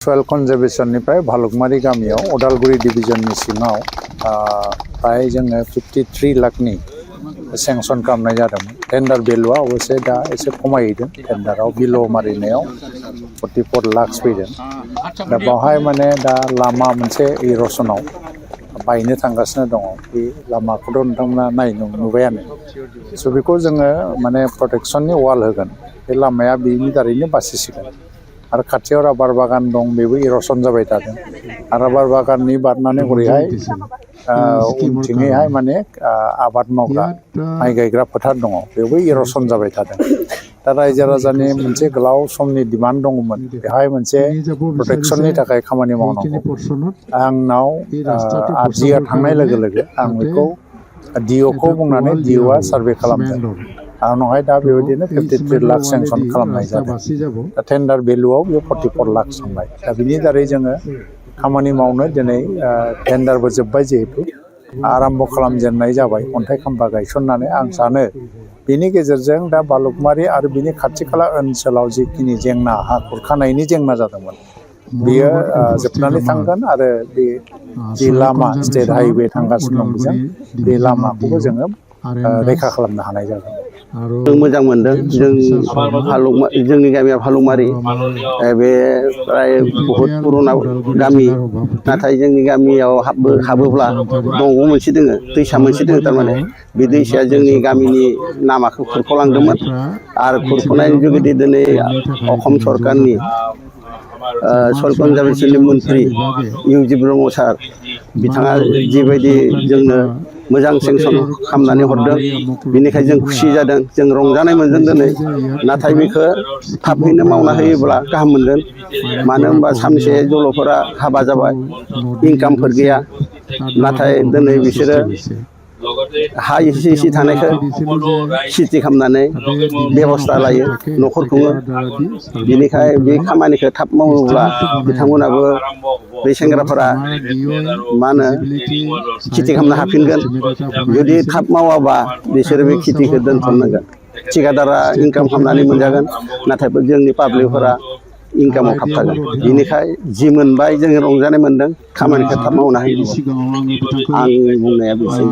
सयल कनजारभेशननिफ्राय भालुकमारि गामियाव उदालगुरि डिभिजननि सिङाव प्राय जोङो 53 लाखनि सेंसन खालामनाय जादोंमोन। टेन्डार भेलुआ अबसे दा एसे खमायहैदों। टेन्डाराव बिल' मारिनायाव 44 लाख फैदों। दा बावहाय माने दा लामा मोनसे इर'सनाव बायनो थांगासिनो दङ। बे लामाखौथ' नोंथांमोना नायनो नुबायानो। स' बेखौ जोङो माने प्रटेक्सननि वाल होगोन। बे लामाया बेनि दारैनो बासिसिगोन। आरो खाथियाव राबार बागान दं, बेबो इर'सन जाबाय थादों। आरो राबार बागाननि बारनानै हरैहाय उनथिङैहाय माने आबाद मावग्रा माइ गायग्रा फोथार दङ, बेबो इर'सन जाबाय थादों। दा रायजो राजानि मोनसे गोलाव समनि डिमान्ड दङमोन, बेहाय मोनसे प्रटेक्सननि थाखाय खामानि मावनांगौ। आंनाव आरजिया थांनाय लोगो लोगो आं बेखौ डिअ'खौ बुंनानै डिअ'आ सार्भे खालामदों। आंनावहाय दा बेबायदिनो 53 लाख सेंसन खालामनाय जादों। दा टेन्डार भेलुआव बेयो 44 लाख थांबाय। दा बिनि दारै जोङो खामानि मावनो दिनै टेन्डारबो जोब्बाय, जिहेतु आराम्भ खालामजेननाय जाबाय अन्थाइ खाम्फा गायसननानै। आं सानो बेनि गेजेरजों दा भालुकमारि आरो बिनि खाथि खाला ओनसोलाव जिखिनि जेंना, हा खुरखानायनि जेंना जादोंमोन, बेयो जोबनानै थांगोन। आरो बे जि लामा स्टेट हाइवे थांगासिनो दं, बेजों बे लामाखौबो जोङो रैखा खालामनो हानाय जागोन। जों मोजां मोनदों। जोंनि गामिया भालुकमारि, बे प्राय बहुद पुरुना गामि। नाथाय जोंनि गामियाव हाबोब्ला दंग' मोनसे दोङो, दैसा मोनसे दोङो। थारमाने बे दैसाया जोंनि गामिनि लामाखौ खुरख'लांदोंमोन। आरो खुरख'नायनि जुगेदि दिनै असम सरकारनि सयल कनजारभेशननि मन्त्रि इउ.जि. ब्रह्म सार, बिथाङा जिबायदि जोंनो मोजां सेंसन खालामनानै हरदों, बेनिखायनो जों खुसि जादों, जों रंजानाय मोनदों दिनै। नाथाय बेखौ थाबैनो मावना होयोब्ला गाहाम मोनगोन। मानो होनबा सानसे जल'फोरा हाबा जाबाय, इनकामफोर गैया। नाथाय दिनै बिसोरो हा इसे थानायखौ खेथि खालामनानै बेबस्था लायो, न'खर खुङो। बिनिखाय बे खामानिखौ थाब मावोब्ला बिथांमोनाबो, बै सेंग्राफोरा मा होनो खेथि खालामनो हाफिनगोन। जुदि थाब मावाबा बिसोरो बे खेथिखौ दोनथ'नांगोन। थिकादारा इनकाम खालामनानै मोनजागोन, नाथाय जोंनि पाब्लिकफोरा इनकामाव थाबथागोन। बेनिखाय जि मोनबाय, जों रंजानाय मोनदों। खामानिखौ थाब मावना होयो। आंनि बुंनाया बेनोसै।